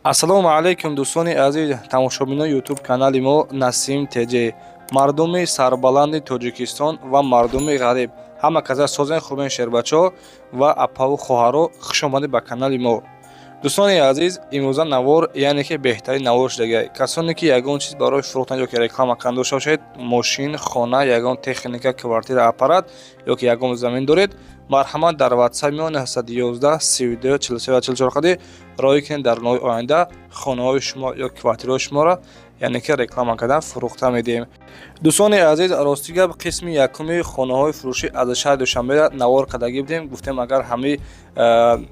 Ассалому алайкум, дӯстони азиз, тамошобинои Ютуб канали мо Насим ТЖ, мардуми сарбаланди Тоҷикистон ва мардуми ғариб, ҳама каса созен, хубен? Шербачо ва апаву хоҳаро, хуш омадед ба канали мо. Дӯстони азиз, имрӯза навор, яъне ки беҳтарин навор шудагай. Касоне ки ягон чиз барои фурӯхтан ёки реклама кардан дошта бошед, мошин, хона, ягон техника, квартира, аппарат ёки ягон замин доред, марҳамат, дар ватсап мо 911 32 43 44 қади роҳӣ кунед. Дар нои оянда хонаҳои шумо ё квартираҳои шуморо, яъне ки реклама кардан, фурӯхта медиҳем. Дӯстони азиз, рости гап, қисми якуми хонаҳои фурӯшӣ аз шаҳри Душанберо навор кардагӣ будем. Гуфтем, агар ҳамаи,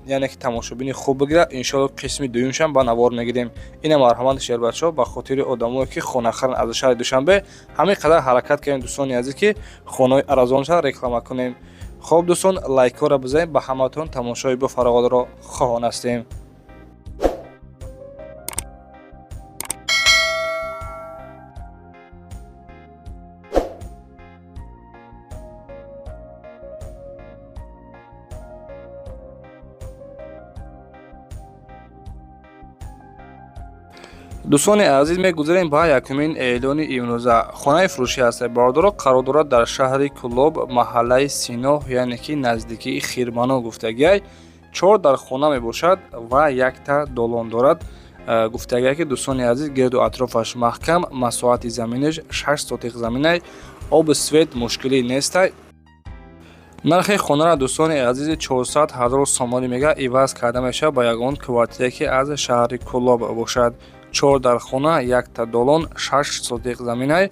яъне ки тамошобини хуб бигирад, иншоалло, қисми дуюмшам ба навор мегирем. Ина, марҳамат, шербачаҳо, ба хотири одамое ки хонахаранд аз шаҳри Душанбе, ҳамин қадар ҳаракат кардем, дӯстони азиз, ки хонаҳои арзонша реклама кунем. Хоб, дӯстон, лайкҳоро бизанед. Ба ҳаматон тамошои бофароғатро хоҳон ҳастем. Дӯстони азиз, мегузарем ба якумин эълони имрӯза. Хонаи фурӯшӣ ҳаст, бародаро, қарор дорад дар шаҳри Кӯлоб, маҳаллаи Сино, яъне ки наздикии Хирмано гуфтагиай. Чор дар хона мебошад ва якта долон дорад. Гуфтагиай, ки, дӯстони азиз, гирду атрофаш маҳкам, масоҳати заминаш 6 сотих заминай, обу свет мушкилӣ нестай. Нархи хонаро, дӯстони азизи, 400 000 сомонӣ мега, иваз карда мешавад ба ягон квартире, ки аз шаҳри Кӯлоб бошад. Чор дар хона, якта долон, 6 сотих заминай.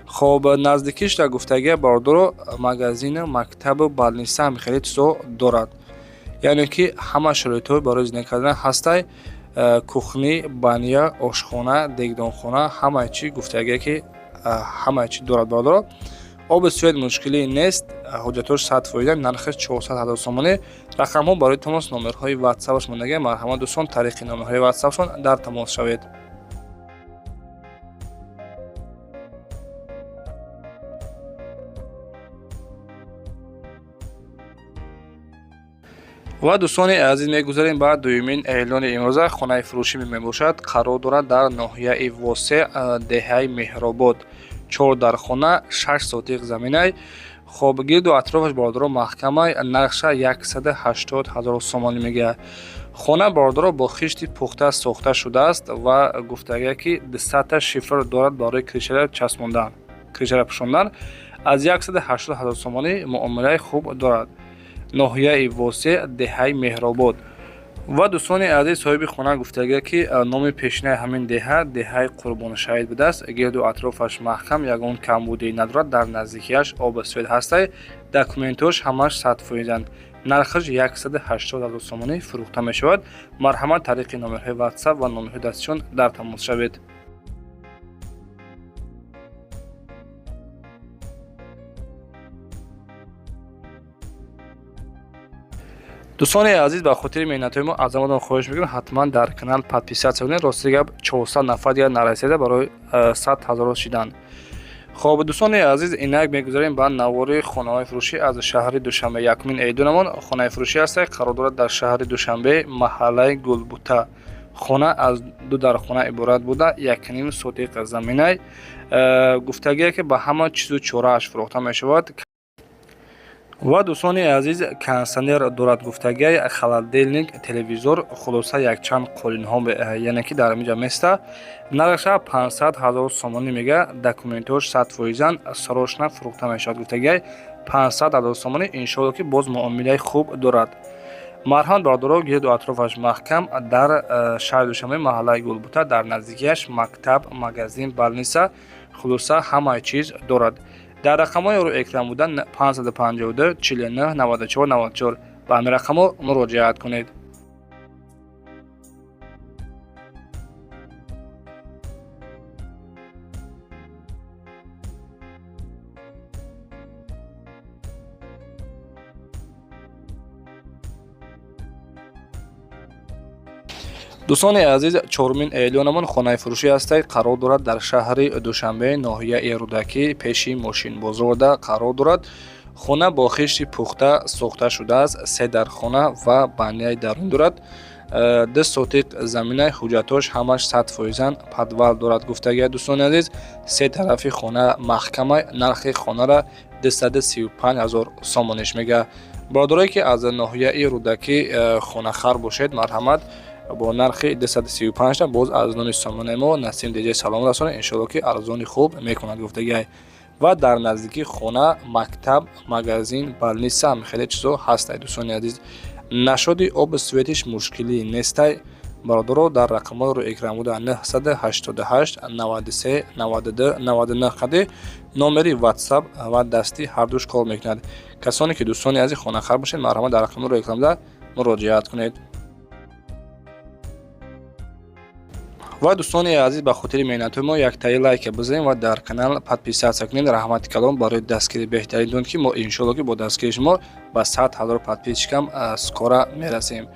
Хоб, наздикиш дар гуфтагия, бародаро, магазину, мактабу больница, ҳам хеле чизо дорад, яъне ки ҳама шароитҳо барои зиндагӣ кардан ҳастай. Кухня, баня, ошхона, дегдонхона, ҳамаи чӣ гуфтагия, ки ҳамаи чӣ дорад, бародаро. Оби свет мушкилӣ нест, ҳуҷҷатош 100%, нархаш 400 000 сомонӣ. Рақамҳо барои тамос, номерҳои ватсапаш мондагия. Марҳамат, дӯстон, тариқи номерҳои ватсапшон дар тамос шавед. Ва, дӯстони азиз, мегузарем ба дуюмин эълони имрӯза. Хонаи фурӯшӣ мебошад, қарор дорад дар ноҳияи Восе, деҳаи Меҳробод. Чор дар хона, 6 сотих заминай. Хоб, гирду атрофаш, бародаро, маҳкамай. Нархша 180 000 сомонӣ мегӯяд. Хона, бародаро, бо хишти пухта сохта шудааст ва гуфтагия, ки дусата шифр дорад барои крышара часпондан, крышара пӯшондан. Аз 180 000 сомонӣ муомилаи хуб дорад. Ноҳияи Восе, деҳаи Меҳробод. Ва, дӯстони азиз, соҳиби хона гуфтагия, ки номи пешинаи ҳамин деҳа деҳаи Қурбоншаҳид будааст. Гирду атрофаш маҳкам, ягон камбудӣ надорад, дар наздикиаш обу свет ҳастай, документҳош ҳамаш 100%-анд. Нархаш 180 000 сомонӣ фурӯхта мешавад. Марҳамат, тариқи номерҳои ватсап ва номерҳои дастишон дар тамос шавед. Дӯстони азиз, ба хотири меҳнатҳои мо аз ҳаматон хоҳиш мекунем, ҳатман дар канал подписаться кунед. Рости гап, 400 нафар дигар нарасида барои 100 000 шидан. Хоб, дӯстони азиз, инак мегузарем ба навори хонаҳои фурӯшӣ аз шаҳри Душанбе. Якумин эъдонамон хонаи фурӯшӣ аст, қарор дорад дар шаҳри Душанбе, маҳаллаи Гулбута. Хона аз ду дархона иборат буда, 1,5 сотиқ заминай. Гуфтагие, ки ба ҳама чизу чорааш фурӯхта мешавад. Ва, дӯстони азиз, кондитсионер дорад гуфтагиай, холодильник, телевизор, хулоса, якчанд қолинҳо, яъне ки дар инҷа места. Нархша 500 000 сомонӣ мега, документҳош 100%-анд, срочно фурӯхта мешавад гуфтагиай. 500 000 сомонӣ, иншоалло, ки боз муомилаи хуб дорад. Марҳамат, бародаро, гирду атрофаш маҳкам, дар шаҳри Душанбе, маҳаллаи Гулбута, дар наздикиаш мактаб, магазин, больница, хулоса, ҳамаи чиз дорад. Дар рақамҳои рӯи экран буда 552 49 94 94, ба ҳамин рақамҳо муроҷиат кунед. Дӯстони азиз, чорумин эълонамон хонаи фурӯшӣ ҳастад, қарор дорад дар шаҳри Душанбе, ноҳияи Рӯдакӣ, пеши мошинбозорда қарор дорад. Хона бо хишти пухта сохта шудааст, се дархона ва баняи дарун дорад. 2 сотиқ заминай, ҳуҷҷатош ҳамаш 100%, подвал дорад гуфтагия дӯстони азиз. Се тарафи хона маҳкамай, нархи хонара 235 000 сомониш мега. Бародарое ки аз ноҳияи Рӯдакӣ хонахар бошед, марҳамат, бо нархи 235 боз аз номи сомонаи мо Насим Деҷаи салом расонед, иншоалло ки арзони хуб мекунад гуфтагиай. Ва дар наздикии хона мактаб, магазин, больница ҳам хеле чизо ҳастай дӯстони азиз. Нашоди обу светиш мушкилӣ нестай. Бародаро, дар рақамҳои рӯи экран буда 988 93 92 99 қади номери WhatsApp ва дастӣ ҳардуш кор мекунад. Касоне ки дӯстони азиз хонахар бошед, марҳамат, дар рақамҳои рӯи экран буда муроҷиат кунед. Ва дӯстони азиз, ба хотири меҳнатҳои мо яктаи лайка бизанем ва дар канал подписаться кунед. Раҳмати калом барои дастгири беҳтаринтон, ки мо иншоалло ки бо дастгири шумо ба 100 000 подписчикам скоро мерасем.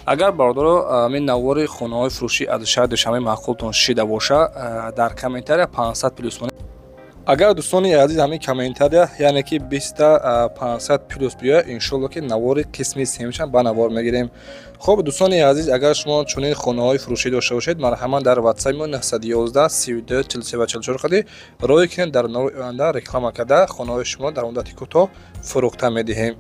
Агар бародаро ҳамин навори хонаҳои фурӯшӣ аз шаҳри Душанбе маъқултон шида боша, дар комментария 500 плюс монед. Агар дӯстони азиз ҳамин комментария, яъне ки 20 500 плюс биёяд, иншоалло ки навори қисми сеюмшам ба навор мегирем. Хуб, дӯстони азиз, агар шумо чунин хонаҳои фурӯшӣ дошта бошед, марҳамат, дар WhatsApp мо 911 32 43 ва 44 қади рой кунед, дар навори оянда реклама карда хонаҳои шумо дар муддати кӯтоҳ фурӯхта медиҳем.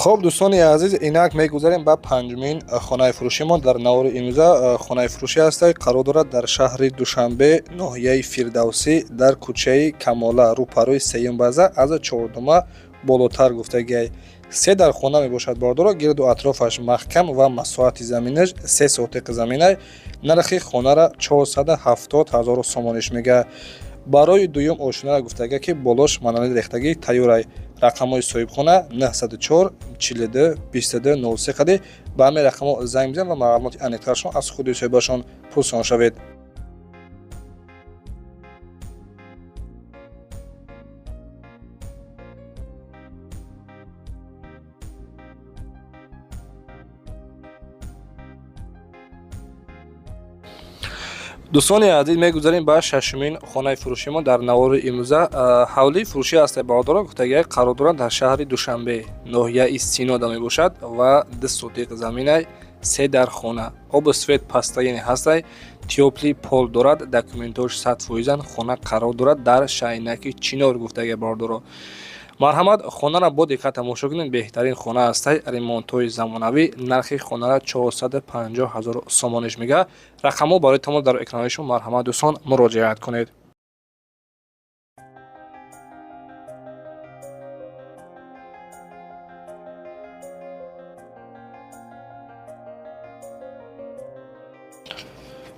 Хуб, дӯстони азиз, инак мегузарем ба панҷумин хонаи фурӯшимон дар навори имрӯза. Хонаи фурӯшӣ ҳастай, қарор дорад дар шаҳри Душанбе, ноҳияи Фирдавсӣ, дар кӯчаи Камола, рӯпарӯи сеюм база, аз чордума болотар гуфтагиай. Се дар хона мебошад бародаро, гирду атрофаш маҳкам ва масоҳати заминаш 3 сотиқ заминай. Нархи хонара 470 000 сомониш мега. Барои дуюм ошинара гуфтага ки болош монолит рехтагӣ тайёрай. Рақамҳои соҳибхона 904 42 22 03 қади ба ҳамин рақамҳо занг бизанед ва маълумоти аниқтаршон аз худи соҳибашон пурсон шавед. Дӯстони азиз, мегузарем ба шашумин хонаи фурӯшимо дар навори имрӯза. Ҳавлии фурӯшӣ ҳастай бародаро, гуфтагиай, қарор дорад дар шаҳри Душанбе, ноҳияи Синода мебошад ва 2 сотиқ заминай, се дар хона, обу свет постоянный ҳастай, тёплый пол дорад, документош 100%, хона қарор дорад дар Шайнаки Чинор гуфтагиай бародаро. Марҳамат, хонара бо диққат тамошо кунед, беҳтарин хона ҳастай, ремонтҳои замонавӣ. Нархи хонара 450 000 сомониш мега. Рақамҳо барои тамос дар экранҳои шумо, марҳамат, дӯстон, муроҷиат кунед.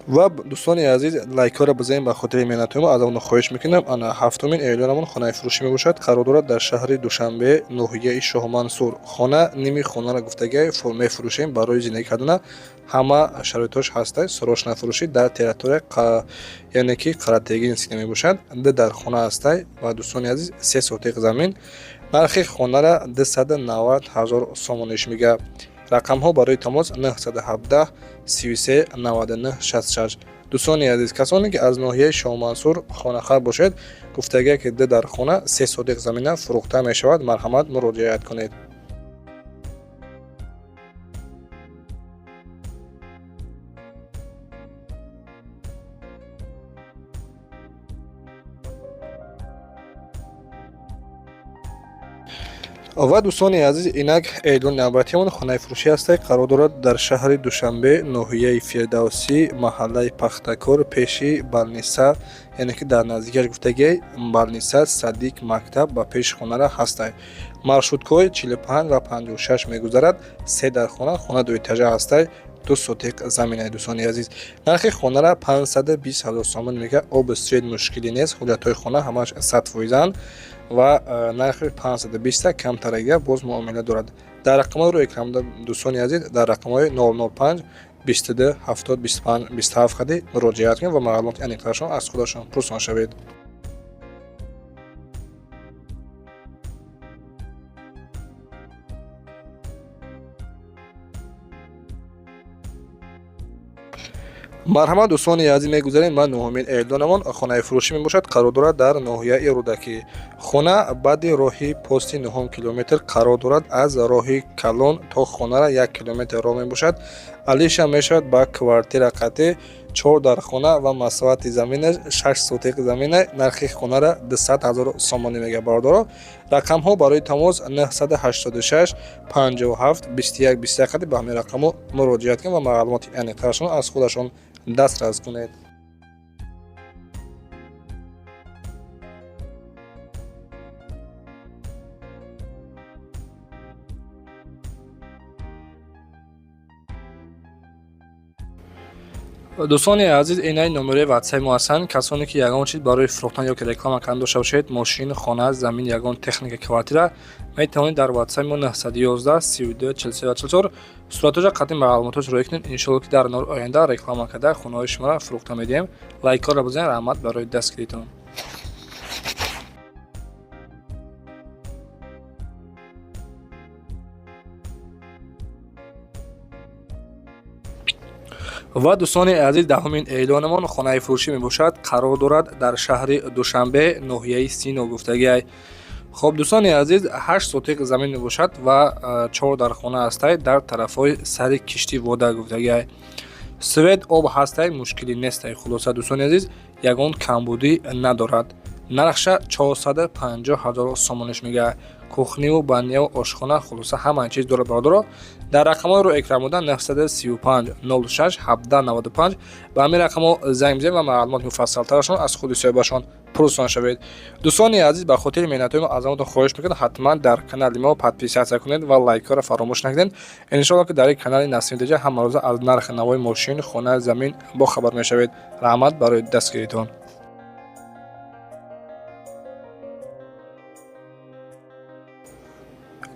Ва дӯстони азиз, лайкҳоро бизанем ба хотири меҳнатҳои мо, аз он хоҳиш мекунам. Ана ҳафтумин эълонамон хонаи фурӯшӣ мебошад, қарор дорад дар шаҳри Душанбе, ноҳияи Шоҳмансур. Хона, ними хонаро гуфтагиай мефурӯшем, барои зиндагӣ кардана ҳама шароитҳош ҳастай. Срочно фурӯшӣ дар территория, яъне ки Қаратегинский мебошад. Ду дар хона ҳастай ва дӯстони азиз, 3 сотиқ замин. Нархи хонара 290 000 сомониш мега. Рақамҳо барои тамос 917 33 99 66. Дӯстони азиз, касоне ки аз ноҳияи Шоҳмансур хонахар бошед, гуфтагия ки ду дар хона, 3 сотиқ замина фурӯхта мешавад, марҳамат, муроҷиат кунед. Ва дӯстони азиз, инак эълони навбатиамон хонаи фурӯшӣ ҳастай, қарор дорад дар шаҳри Душанбе, ноҳияи Фирдавсӣ, маҳаллаи Пахтакор, пеши больница, яъне ки дар наздикиаш гуфтагиай, больница, садик, мактаб ба пеши хонара ҳастай. Маршруткаҳои 45 ва 56 мегузарад. Се дар хона, хона дуэтажа ҳастай, 2 сотиқ заминай. Дӯстони азиз, нархи хонара 520 000 сомон мега. Обу свет мушкилӣ нест, ҳуҷҷатҳои хона ҳамааш 100% ва нархи 520 камтарагия боз муомила дорад. Дар рақамҳои рӯи экранда дӯстони азиз, дар рақамҳои 005 22 70 25 27 қади муроҷиат кунед ва маълумоти аниқтарашон аз худашон пурсон шавед. Марҳамат, дӯстони азиз, мегузарем ба нуҳумин эълонамон. Хонаи фурӯшӣ мебошад, қарор дорад дар ноҳияи Рӯдакӣ. Хона баъди роҳи пости нуҳум километр қарор дорад. Аз роҳи калон то хонара 1 километр роҳ мебошад. Алиша мешавад ба квартира қатъӣ, чор дар хона ва масоҳати заминаш 6 сотих замина. Нархи хонара 200 000 сомонӣ мега, бародаро. Рақамҳо барои тамос 986 57 21 21. Қати ба ҳамин рақамҳо муроҷиат кунед ва маълумоти аниқтарашон аз худашон дастрас кунед. Дӯстони азиз, инаи номерои ватсаи мо ҳастанд. Касоне ки ягон чиз барои фурӯхтан ё ки реклама кардан дошта бошед, мошин, хона, замин, ягон техника, квартира, метавонед дар ватсаи мо 911 32 43 44 суратҳоша қатъи маълумотҳош роя кунед. Иншоалло, ки дар навори оянда реклама карда, хонаҳои шуморо фурӯхта медиҳем. Лайкҳоро бизанед. Раҳмат барои дастгиритон. Ва дӯстони азиз, даҳумин эълонамон хонаи фурӯшӣ мебошад, қарор дорад дар шаҳри Душанбе, ноҳияи Сино гуфтагиай. Хоб, дӯстони азиз, 8 сотиқ замин мебошад ва чор дар хона ҳастай, дар тарафҳои сари киштӣ вода гуфтагиай. Свет, об ҳастай, мушкилӣ нестай. Хулоса, дӯстони азиз, ягон камбудӣ надорад. Нархша 450 ҳазор сомониш мега. Кухниву баняву ошхона, хулоса, ҳама чиз дорад, бародаро. Дар рақамҳои ро экран буда 935 06 17 95 ба ҳамин рақамҳо занг бизанед ва маълумоти муфассалтарашон аз худи соҳибашон пурсон шавед. Дӯстони азиз, ба хотири меҳнатҳои мо аз ҳаматон хоҳиш мекунам, ҳатман дар канали мо подписаться кунед ва лайкҳоро фаромӯш накунед. Иншоалло, ки дар ин канали Насим Деҷа ҳамарӯза аз нархи навои мошин, хона, замин бохабар мешавед. Раҳмат барои дастгиритон.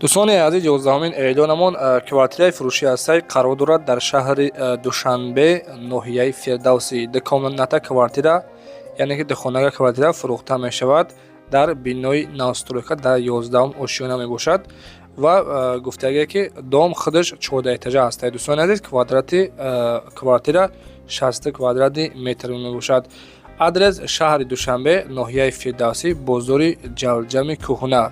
Дӯстони азиз, 11-умин эълонамон квартираи фурӯшӣ ҳастай, қарор дорад дар шаҳри Душанбе, ноҳияи Фирдавсӣ. Дукомната квартира, яъне ки духонага квартира фурӯхта мешавад, дар бинои новостройка, дар 11-ум ошёна мебошад. Ва гуфтагие, ки дом худаш 14 этажа ҳастай. Дӯстони азиз, квадрати квартира 60 квадрати метр мебошад. Адрес: шаҳри Душанбе, ноҳияи Фирдавсӣ, бозори Ҷалҷами кӯҳна.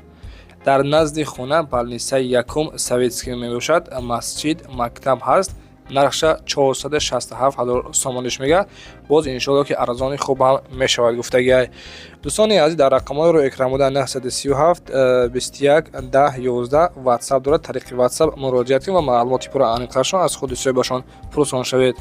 Дар назди хона больницаи якум Советский мебошад, масҷид, мактаб ҳаст. Нархша 467 ҳазор сомониш мега. Боз, иншоалло, ки арзони хуб ҳам мешавад гуфтагиай. Дӯстони азиз, дар рақамҳои ро экран буда 937 21 10 11 ватсап дорад. Тариқи ватсап муроҷиат кунед ва маълумоти пурра аниқтарашон аз худи соҳибашон пурсон шавед.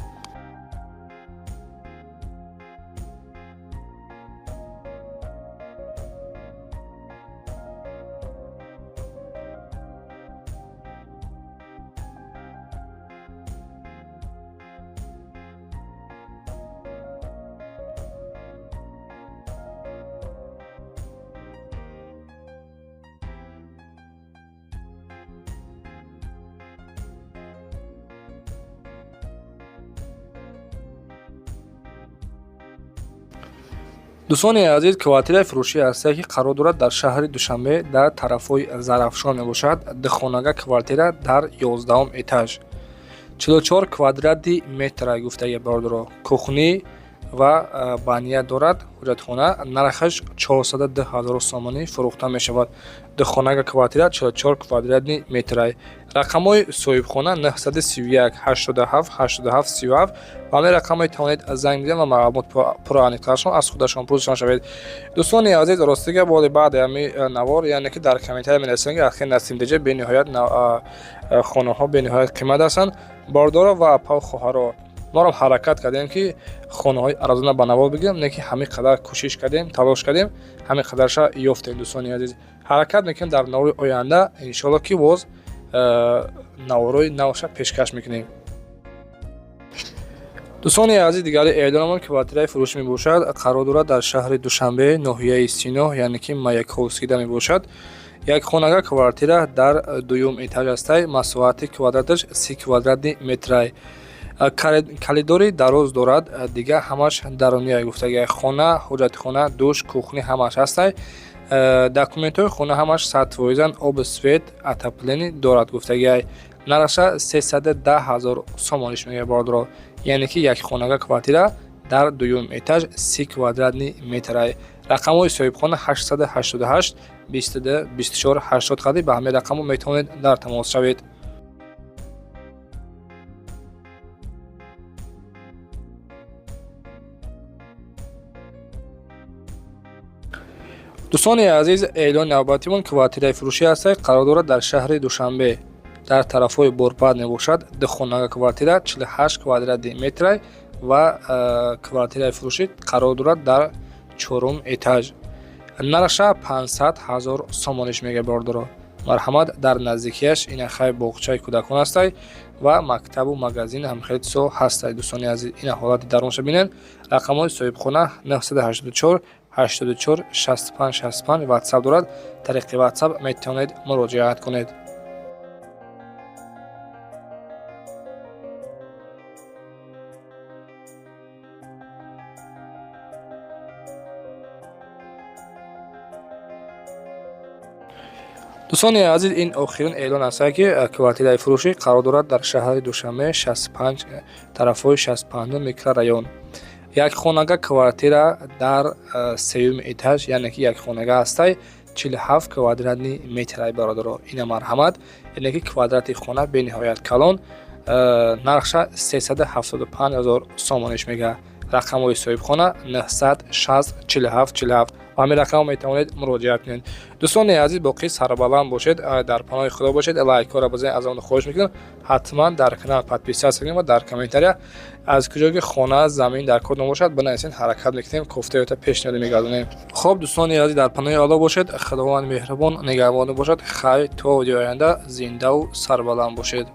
Дӯстони азиз, квартираи фурӯшӣ ҳастае, ки қарор дорад дар шаҳри Душанбе, дар тарафҳои Зарафшон мебошад. Духонага квартира дар 11-ум этаж, 44 квадрати метра гуфтаги, бародаро. Кухни ва баня дорад, ҳуҷҷатхона. Нархаш 402 ҳазор сомонӣ фурӯхта мешавад. Духонага квартира, 44 квадратный метрай. Рақамҳои соҳибхона 931 87 87 37. Ба ҳамин рақам метавонед занг бизанед ва маълумот пурра аниқтарашон аз худашон пурсон шавед. Дӯстони азиз, ростига, боли баъди ҳами навор, яъне ки дар комментария менависанд, ки ахир Насимдеҷа бениҳоят хонаҳо бениҳоят қимат ҳастанд. Бордоро ва апау хоҳаро, моро ҳаракат кардем, ки хонаҳои арзона ба навор бигирем, не ки ҳамин қадар кӯшиш кардем, талош кардем, ҳамин қадарша ёфтем. Дӯстони азиз, ҳаракат мекунем, дар навори оянда, иншоалло, ки боз наворҳои навша пешкаш мекунем. Дӯстони азиз, дигари эълонамон квартираи фурӯшӣ мебошад, қарор дорад дар шаҳри Душанбе, ноҳияи Сино, яъне ки Маяковскида мебошад. Як хонага квартира дар дуюм этаж ҳастай. Масоҳати квадраташ 30 квадратный метрай. Калидори дароз дорад, дигар ҳамаш даруния гуфтагиай. Хона, ҳуҷҷатхона, душ, кухни ҳамаш ҳастай. Документҳои хона ҳамаш 100%-анд. Об, свет, отопление дорад гуфтагиай. Нархша 310 ҳазор сомониш мегӯяд, бародаро. Яъне ки як хонага квартира дар дуюм этаж, 30 квадратный метрай. Рақамҳои соҳибхона 888 22 24 80 қади. Ба ҳамин рақамҳо метавонед дар тамос шавед. Дӯстони азиз, эълони навбатимон квартираи фурӯшӣ ҳастад, қарор дорад дар шаҳри Душанбе, дар тарафҳои Борбад мебошад. Духонага квартира, 48 квадратный метрай ва квартираи фурӯшӣ қарор дорад дар чорум этаж. Нархша 500 ҳазор сомониш мега, бордоро. Марҳамат, дар наздикияш ина хай боғчаи кӯдакон ҳастай ва мактабу магазин ҳам хеле чизо ҳастай. Дӯстони азиз, ина ҳолати дарунша бинед. Рақамҳои соҳибхона 984 84 65 65, ватсап дорад, тариқи ватсап метавонед муроҷиат кунед. Дӯстони азиз, ин охирин эълон аст, ки квартираи фурӯшӣ қарор дорад дар шаҳри Душанбе, 65, тарафҳои 65 микрорайон. Як хонага квартира дар сеюм этаж, яъне ки як хонага ҳастай, 47 квадратный метрай, бародаро. Ина марҳамат, яъне ки квадрати хона бениҳоят калон. Нархша 375 ҳазор сомониш мега. Рақамҳои соҳибхона 960 47 47, ба ҳамин рақамҳо метавонед муроҷиат кунед. Дӯстони азиз, боқӣ сарбаланд бошед, дар паноҳи Худо бошед. Лайкҳоро бизанед. Аз он хоҳиш мекунам, ҳатман дар канал подписаться кунед ва дар комментария аз куҷо ки хона, замин дар кор набошад, бинависед. Ҳаракат мекунем, кофтаёта пешниҳод мегардонем. Хоб, дӯстони азиз, дар паноҳи Аллоҳ бошед, Худованди меҳрубон нигаҳбон бошад. Хайр, то видеои оянда, зиндаву сарбаланд бошед.